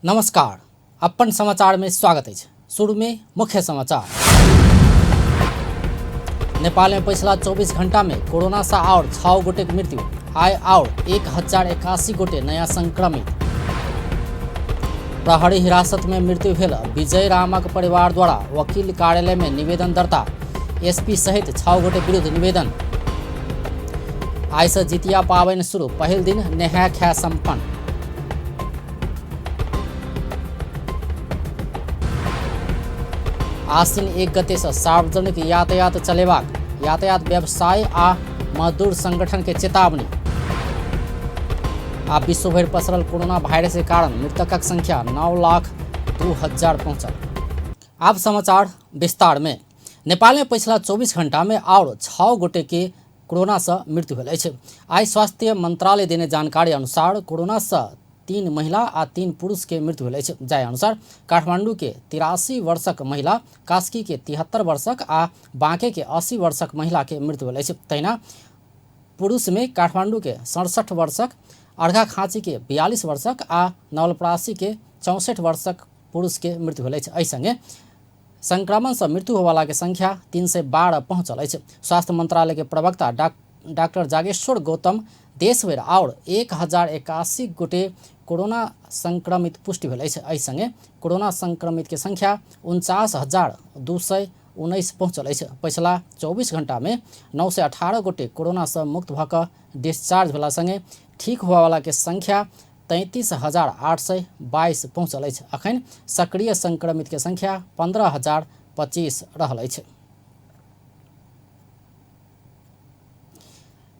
नमस्कार, अपन समाचार में स्वागत अछि। शुरू में मुख्य समाचार। नेपाल में पिछला 24 घंटा में कोरोना से और 6 गोटे के मृत्यु, आय और 1081 गोटे नया संक्रमित। प्रहरी हिरासत में मृत्यु भेल विजय रामक परिवार द्वारा वकील कार्यालय में निवेदन दर्ता, एसपी सहित 6 गोटे विरुद्ध निवेदन। आइ से जितिया पाबनि शुरू, पहिल दिन नेहा खाय संपन्न। आश्विन 1 गते से सार्वजनिक यातायात चलेबाक यातायात व्यवसाय आ मजदूर संगठन के चेतावनी। आ विश्व भरि पसरल कोरोना वायरस के कारण मृतकक संख्या 9,02,000 पहुंचल। आब समाचार विस्तार में। नेपाल में पिछला 24 घंटा में और 6 गोटे के कोरोना से मृत्यु भेल अछि। आइ स्वास्थ्य मंत्रालय देने जानकारी अनुसार कोरोना से 3 महिला आ 3 पुरुष के मृत्यु भेल अछि। जाहि अनुसार काठमांडू के 83 वर्षक महिला, कास्की के 73 वर्षक आ बांके के 80 वर्षक महिला के मृत्यु भेल अछि। तहिना पुरुष में काठमांडू के 67 वर्षक, अर्घाखाँची के 42 वर्षक आ नवलपरासी के 64 वर्षक पुरुष के मृत्यु भेल अछि। एहि संगे संक्रमण से मृत्यु होवाला के संख्या 312 पहुंचल अछि। स्वास्थ्य मंत्रालय के प्रवक्ता डॉक्टर जागेश्वर गौतम देशभरि और 1081 गोटे कोरोना संक्रमित पुष्टि भेल अछि। एहि संगे कोरोना संक्रमित के संख्या 49,219 पहुंचल अछि। पछिला 24 घंटा में 918 गोटे कोरोना से मुक्त भऽ कऽ डिस्चार्ज भेला संगे ठीक होवाला के संख्या 33,822 पहुंचल अछि। अखन सक्रिय संक्रमित के संख्या 15,025 रहल अछि।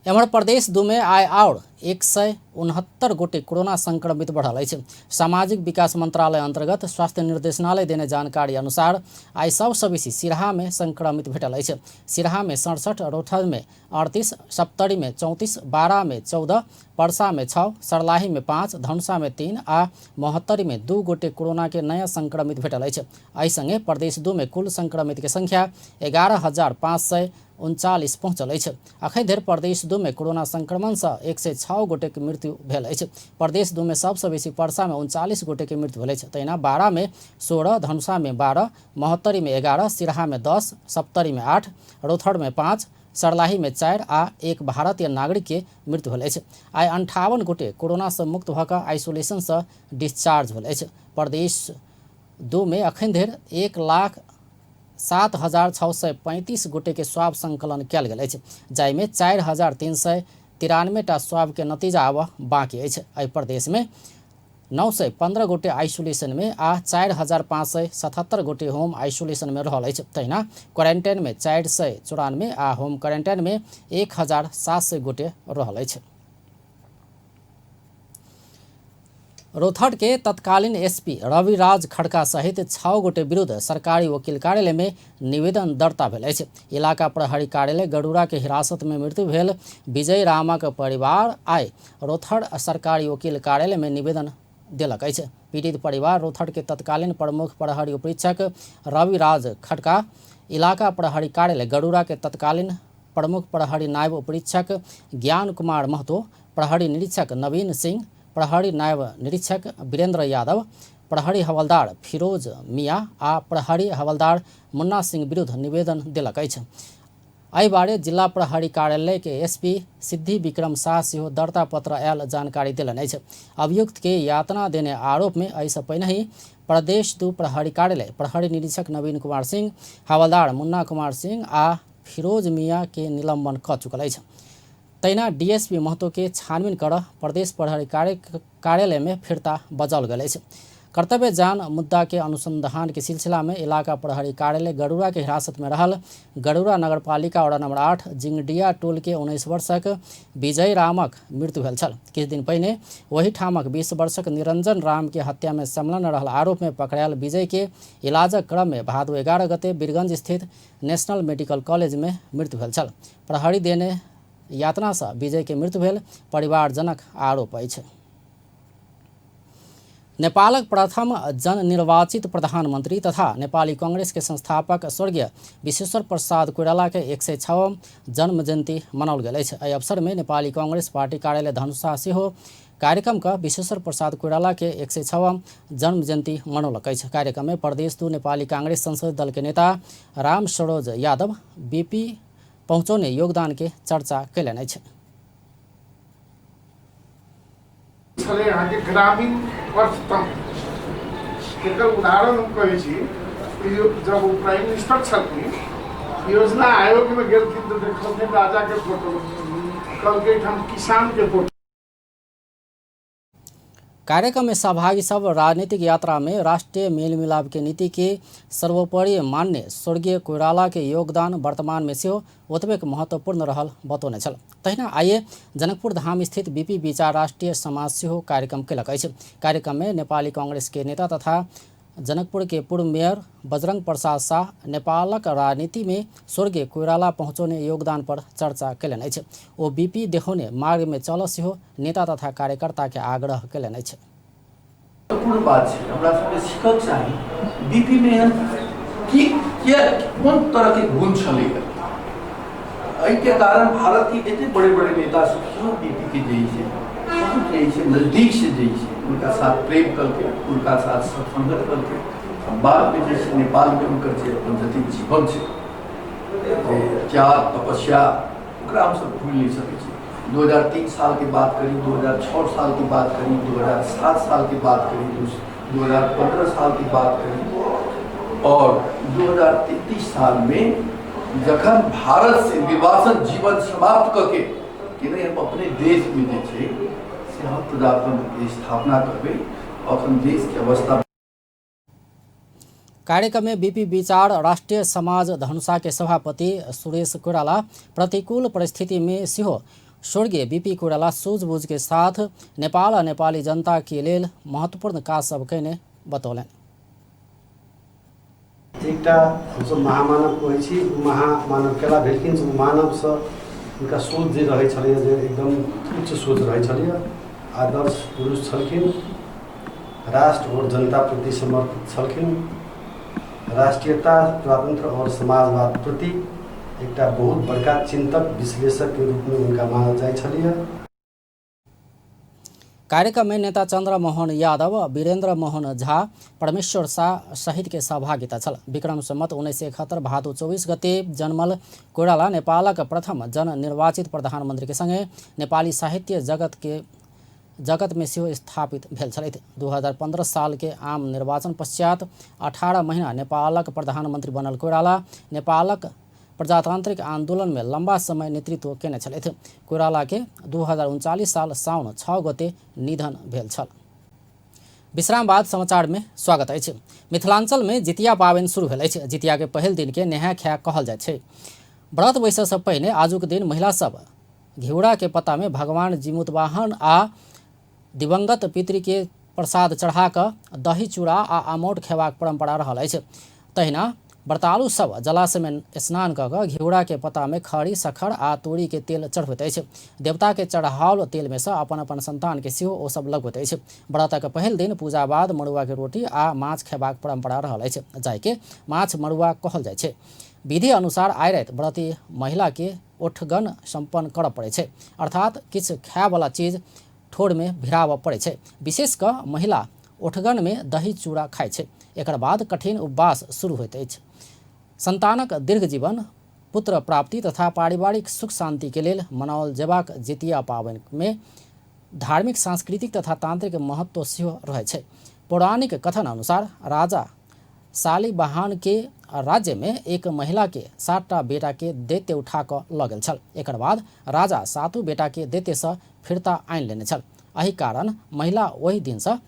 एम्हर प्रदेश 2 में आइ आओर 169 गोटे कोरोना संक्रमित बढ़ल अछि। सामाजिक विकास मंत्रालय अंतर्गत स्वास्थ्य निर्देशनालय देने जानकारी अनुसार आइ सबसँ बेसी सिरहा में संक्रमित भेटल अछि। सिरहा में 67, रौतहट में 38, सप्तरी में 34, बारा में 14, परसा में 6, सर्लाही में 5, धनुषा में 3 आ महोत्तरी में 2 गोटे कोरोना के नया संक्रमित भेटल अछि। एहि संगे प्रदेश 2 में कुल संक्रमित के संख्या 11,539 पहुंचल अछि। अखन धरि प्रदेश 2 में कोरोना संक्रमण से 106 गोटे के मृत्यु भेल अछि। प्रदेश 2 में सबसँ बेसी परसा में 39 गोटे के मृत्यु भेल अछि। तहिना बारा में 16, धनुषा में 12, महोत्तरी में 11, सिरहा में 10, सप्तरी में 8, रौतहट में 5, सर्लाही में 4 आ 1 भारतीय नागरिक के मृत्यु भेल अछि। आइ 58 गोटे कोरोना से मुक्त भऽ कऽ आइसोलेशन से डिस्चार्ज भेल अछि। प्रदेश 2 में अखन धरि 1,07,635 गोटे के स्वाब संकलन कयल गेल अछि, जाहिमे 4,393 टा स्वाब के नतीजा आबऽ बाकी अछि। एहि प्रदेश में 915 गोटे आइसोलेशन में आ 4,577 गोटे होम आइसोलेशन में रहल अछि। तहिना क्वारेंटाइन में 494 आ होम क्वारेंटाइन में 1,700 गोटे रहल अछि। रौतहट के तत्कालीन एसपी रविराज खड़का सहित 6 गोटे विरुद्ध सरकारी वकील कार्यालय में निवेदन दर्ता भेल अछि। इलाका प्रहरी कार्यालय गरुड़ा के हिरासत में मृत्यु भेल विजय रामक परिवार आइ रौतहट सरकारी वकील कार्यालय में निवेदन देलक अछि। पीड़ित परिवार रौतहट के तत्कालीन प्रमुख प्रहरी उपरीक्षक रविराज खड़का, इलाका प्रहरी कार्यालय गरुड़ा के तत्कालीन प्रमुख प्रहरी नायब उपरीक्षक ज्ञान कुमार महतो, प्रहरी निरीक्षक नवीन सिंह, प्रहरी नायब निरीक्षक वीरेंद्र यादव, प्रहरी हवलदार फिरोज मियाँ आ प्रहरी हवलदार मुन्ना सिंह विरुद्ध निवेदन देलक अछि। एहि बारे जिला प्रहरी कार्यालय के एसपी सिद्धि विक्रम शाह सेहो दर्ता पत्र आयल जानकारी देलनि अछि। अभियुक्त के यातना देने आरोप में एहिसँ पहिनहि प्रदेश 2 प्रहरी कार्यालय प्रहरी निरीक्षक नवीन कुमार सिंह, हवलदार मुन्ना कुमार सिंह आ फिरोज मियाँ के निलंबन कऽ चुकल अछि। तहिना डीएसपी महतो के छानबीन करऽ प्रदेश प्रहरी कार्यालय में फिर्ता बजाओल गेल अछि। कर्तव्य जान मुद्दा के अनुसंधान के सिलसिला में इलाका प्रहरी कार्यालय गरुड़ा के हिरासत में रहल गरुड़ा नगरपालिका वडा नंबर 8 जिंगडिया टोल के 19 वर्षक विजय रामक मृत्यु भेल छल। किछु दिन पहिने ओही ठामक 20 वर्षक निरंजन राम के हत्या में संलग्न रहल आरोप में पकड़ायल विजय के इलाजक क्रम में भादो 11 गते वीरगंज स्थित नेशनल मेडिकल कॉलेज में मृत्यु भेल छल। प्रहरी देने यातना से विजय के मृत्यु भेल परिवारजनक आरोप अछि। नेपालक प्रथम जननिर्वाचित प्रधानमंत्री तथा नेपाली कांग्रेस के संस्थापक स्वर्गीय विश्वेश्वर प्रसाद कोइराला के 106वां जन्म जयंती मनाओल गेल अछि। एहि अवसर में नेपाली कांग्रेस पार्टी कार्यालय धनुषा सेहो कार्यक्रम क विश्वेश्वर प्रसाद कोइराला के 106वां जन्म जयंती मनौलक अछि। कार्यक्रम में प्रदेश 2 नेपाली कांग्रेस संसदीय दल के नेता राम सरोज यादव बीपी पहुँचौने योगदान के चर्चा कयलनि अछि। छलै अहाँके ग्रामीण अर्थतंत्र, एकर उदाहरण हम कहै छी कि जब ओ प्राइम मिनिस्टर छलखिन, योजना आयोगमे गेलखिन तऽ देखलखिन राजाके फोटो, कहलकै एहिठाम किसानके फोटो। कार्यक्रम में सहभागी सब राजनीतिक यात्रा में राष्ट्रीय मेल मिलाप के नीति के सर्वोपरि मान्य स्वर्गीय कोइराला के योगदान वर्तमान में सेहो ओतबेक महत्वपूर्ण रहल बतौने छल। तहिना आइए जनकपुर धाम स्थित बीपी विचार राष्ट्रीय समाज सेहो कार्यक्रम केलक अछि। कार्यक्रम में नेपाली कांग्रेस के नेता तथा जनकपुर के पूर्व मेयर बजरंग प्रसाद शाह नेपालक राजनीति में स्वर्गीय कोइराला पहुँचौने योगदान पर चर्चा कयलनि अछि। ओ बीपी देखौने मार्ग में चलऽ सेहो नेता तथा कार्यकर्ता के आग्रह कयलनि अछि। महत्वपूर्ण बात छै, हमरा सबके सीखक चाही। बीपी में एहन की किया कोन तरह के गुण छलैया, एहिके कारण भारत के एते बड़े बड़े नेता सब सेहो बीपी के जे छै बहुत जे छै नजदीक से जे छै उनका साथ प्रेम करके, उनका साथ सत्संगत करके, बाद में जे छै नेपाल में उनकर जे अपन जतेक जीवन छै जे त्याग तपस्या, ओकरा हमसब भूलि नहि सकै छी। 2003 साल के बात करी, 2006 साल की बात करी, 2007 साल की बात करी, 2015 साल की बात करी और 2033 साल में जखन भारत से निर्वासन जीवन समाप्त करके कि नहीं हम अपने देश में जे छै से हम प्रजातंत्र के स्थापना करबै, अखन देश के अवस्था। कार्यक्रम में बीपी विचार राष्ट्रीय समाज धनुषा के सभापति सुरेश कोइराला प्रतिकूल परिस्थिति में सेहो स्वर्गीय बीपी कोइराला सूझबूझ के साथ नेपाल आ नेपाली जनता के लेल महत्वपूर्ण काज सब कयने बतौलनि। एकटा हमसब महामानव कहै छी, ओ महामानव केला भेलखिन से ओ मानवसँ हुनका सोच जे रहै छलैए जे एकदम उच्च सोच रहै छलैए, आदर्श पुरुष छलखिन, राष्ट्र और जनता प्रति समर्पित छलखिन, राष्ट्रीयता स्वातंत्र और समाजवाद प्रति एकटा बहुत बड़का चिंतक विश्लेषकके रूपमे हुनका मानल जाइ छलैए। कार्यक्रम में नेता चंद्र मोहन यादव, वीरेंद्र मोहन झा, परमेश्वर शाह सहित के सहभागिता छल। विक्रम संवत 1971 भादो 24 गते जन्मल कोइराला नेपालक प्रथम जननिर्वाचित प्रधानमंत्री के संगे नेपाली साहित्य जगत में सेहो स्थापित भेल छलथि। 2015 साल के आम निर्वाचन पश्चात 18 महीना नेपालक प्रधानमंत्री बनल कोइराला नेपालक प्रजातांत्रिक आंदोलन में लंबा समय नेतृत्व केने छलथि। कोइराला के 2039 साल साउन 6 गते निधन भेल छल। विश्राम बाद समाचार में स्वागत अछि। मिथिलांचल में जितिया पाबनि शुरू भेल अछि। जितिया के पहिल दिन के नेहा खाय कहल जाइत छै। व्रत बैसय से पहिने आजुक दिन महिला सब घिउरा के पत्ता में भगवान जीमूतवाहन आ दिवंगत पितृ के प्रसाद चढ़ा कऽ दही चूड़ा आ आमौट खेबाक परंपरा रहल अछि। तहिना व्रतालु सब जलाशय में स्नान कऽ कऽ घिउरा के पत्ता में खरी, सखर आ तोरी के तेल चढ़बैत अछि। देवता के चढ़ाओल तेल में सँ अपन-अपन संतान के सेहो ओ सब लगबैत अछि। व्रतक पहिल दिन पूजा बाद मड़ुआ के रोटी आ माछ खेबाक परंपरा रहल अछि, जाहि के माछ मड़ुआ कहल जाइत छै। विधि अनुसार आइ राति व्रती महिला के ओठगन सम्पन्न करऽ पड़ै छै, अर्थात किछु खायवला चीज ठोरमे भिड़ाबऽ पड़ै छै। विशेष कऽ महिला ओठगनमे दही चूड़ा खाइ छै। एकर बाद कठिन उपवास शुरू होइत अछि। सन्तानक दीर्घ जीवन, पुत्र प्राप्ति तथा पारिवारिक सुख शान्तिके लेल मनाओल जेबाक जितिया पाबनिमे धार्मिक, सांस्कृतिक तथा तान्त्रिक महत्व सेहो रहै छै। पौराणिक कथन अनुसार राजा शालिवाहन के राज्य में एक महिला के 7टा बेटा के दैत्य उठा कऽ लऽ गेल छल। एकर बाद राजा सातू बेटा के दैत्य सँ फिरता आनि लेने छल। एहि कारण महिला ओहि दिन सँ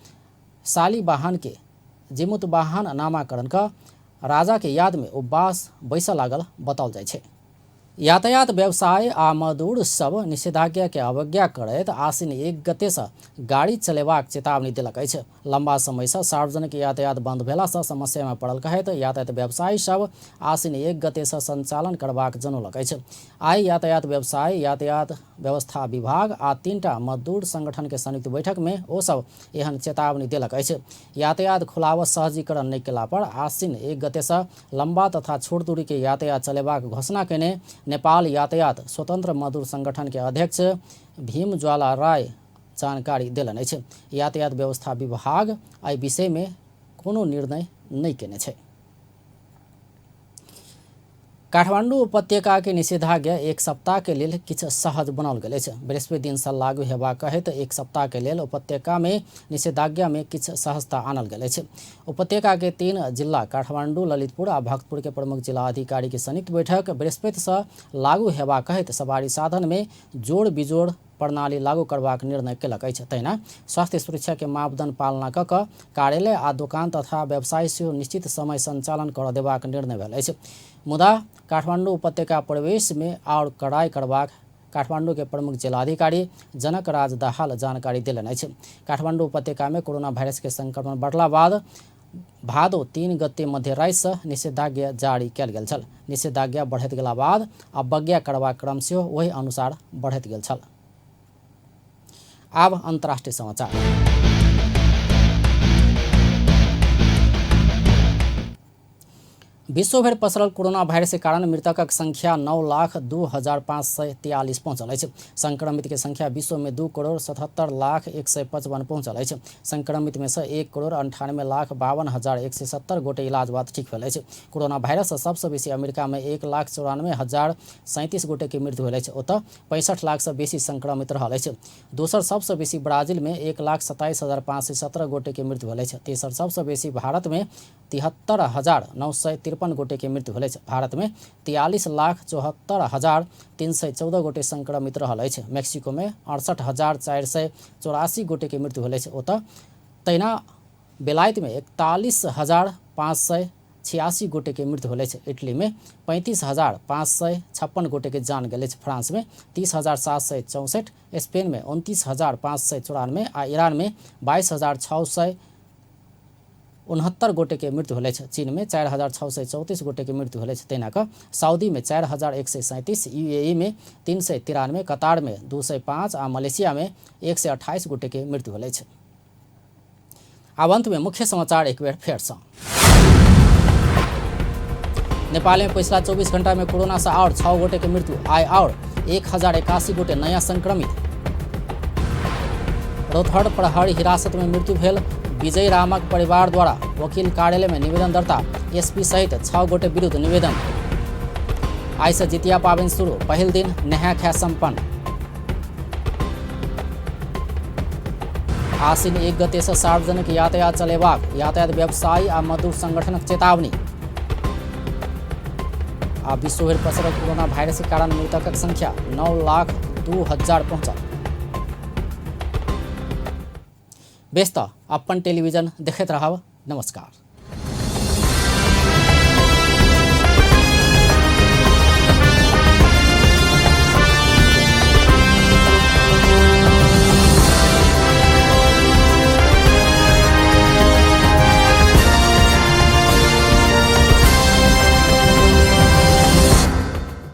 शालिवाहन के जीमूतवाहन नामाकरण कऽ राजा के याद में उपवास बैसऽ लागल बताओल जाइ छै। यातायात व्यवसाय आ मजदूर सब निषेधाज्ञा के अवज्ञा करैत आश्विन 1 गते सँ गाड़ी चलेबाक चेतावनी देलक अछि। लंबा समय सँ सार्वजनिक यातायात बंद भेला सँ समस्या मे पड़ल कहैत यातायात व्यवसायी सब आश्विन 1 गते सँ संचालन करबाक जनौलक अछि। आइ यातायात व्यवसाय, यातायात व्यवस्था विभाग आ 3टा मजदूर संगठन के संयुक्त बैठक मे ओ सब एहन चेतावनी देलक अछि। यातायात खुलाव सहजीकरण नहि केला पर आश्विन 1 गते सँ लंबा तथा छोट दूरी के यातायात चलेबाक घोषणा केने नेपाल यातायात स्वतंत्र मजदूर संगठन के अध्यक्ष भीमज्वाला राय जानकारी देलनि अछि। यातायात व्यवस्था विभाग एहि विषय में कोनो निर्णय नहि केने छै। काठमांडू उपत्यका के निषेधाज्ञा एक सप्ताह के लेल किछु सहज बनाओल गेल अछि। बृहस्पति दिन से लागू हेबाक कहैत एक सप्ताह के लेल उपत्यका में निषेधाज्ञा में किछु सहजता आनल गेल अछि। उपत्यका के 3 जिला काठमांडू, ललितपुर आ भक्तपुर के प्रमुख जिला अधिकारी के संयुक्त बैठक बृहस्पति से लागू हेबाक कहैत सवारी साधन में जोड़ बिजोड़ प्रणाली लागू करबाक निर्णय केलक अछि। तहिना स्वास्थ्य सुरक्षा के मापदंड पालना क कऽ कार्यालय आ दोकान तथा व्यवसाय सेहो निश्चित समय संचालन करऽ देबाक निर्णय भेल अछि। मुदा काठमांडू उपत्यका प्रवेश में और कड़ाई करबाक काठमांडू के प्रमुख जिलाधिकारी जनक राज दाहाल जानकारी देलनि अछि। काठमांडू उपत्यका में कोरोना वायरस के संक्रमण बढ़ला बाद भादो 3 गते मध्यराति से निषेधाज्ञा जारी कयल गेल छल। निषेधाज्ञा बढ़ैत गेला बाद अवज्ञा करबाक क्रम सेहो ओहि अनुसार बढ़ैत गेल छल। आब अंतर्राष्ट्रीय समाचार। विश्वभरि पसरल कोरोना वायरस के कारण मृतकक संख्या 9,02,543 पहुंचल अछि। संक्रमित के संख्या विश्व में 2,77,00,155 पहुंचल अछि। संक्रमित में से 1,98,52,170 गोटे इलाज बाद ठीक भेल अछि। कोरोना वायरस से सबसे बेसी अमेरिका में 1,94,037 गोटे के मृत्यु भेल अछि। ओतऽ 65 लाख से बेसी संक्रमित रहल अछि। दोसर सबसे बेसी ब्राजील में 1,27,517 गोटे के मृत्यु भेल अछि। तेसर सबसे बेसी भारत में 73,953 गोटे के मृत्यु भेल अछि। भारत में 43,74,314 गोटे संक्रमित रहल अछि। मैक्सिको में 68,484 गोटे के मृत्यु भेल अछि। ओतऽ तहिना बेलायत में 41,586 गोटे के मृत्यु भेल अछि। इटली में 35,556 गोटे के जान गेल अछि। फ्रांस में 30,764, स्पेन में 29,594 आ ईरान में 22,669 गोटे के मृत्यु भेल अछि। चीन में 4,634 गोटे के मृत्यु भेल अछि। तहिना कऽ सऊदी में 4,137, यूएई में 393, कतार में 205 आ मलेशिया में 128 गोटे के मृत्यु भेल अछि। आब अंत में मुख्य समाचार एक बेर फेर से। नेपाल में पिछला 24 घंटा में कोरोना से और 6 गोटे के मृत्यु, आय और 1,081 गोटे नया संक्रमित। रौतहट प्रहरी हिरासत में मृत्यु भेल विजय रामक परिवार द्वारा वकील कार्यालय में निवेदन दर्ता, एसपी सहित 6 गोटे विरुद्ध निवेदन। आइ से जितिया पाबनि शुरू, पहिल दिन नहा खाय संपन्न। आश्विन 1 गते से सार्वजनिक यातायात चलेबाक यातायात व्यवसायी आ मजदूर संगठनक चेतावनी। आ विश्वभरि पसरल कोरोना वायरस के कारण मृतकक संख्या 9,02,000 पहुंचल। बेस तऽ अपन टेलीविजन देखैत रहब। नमस्कार।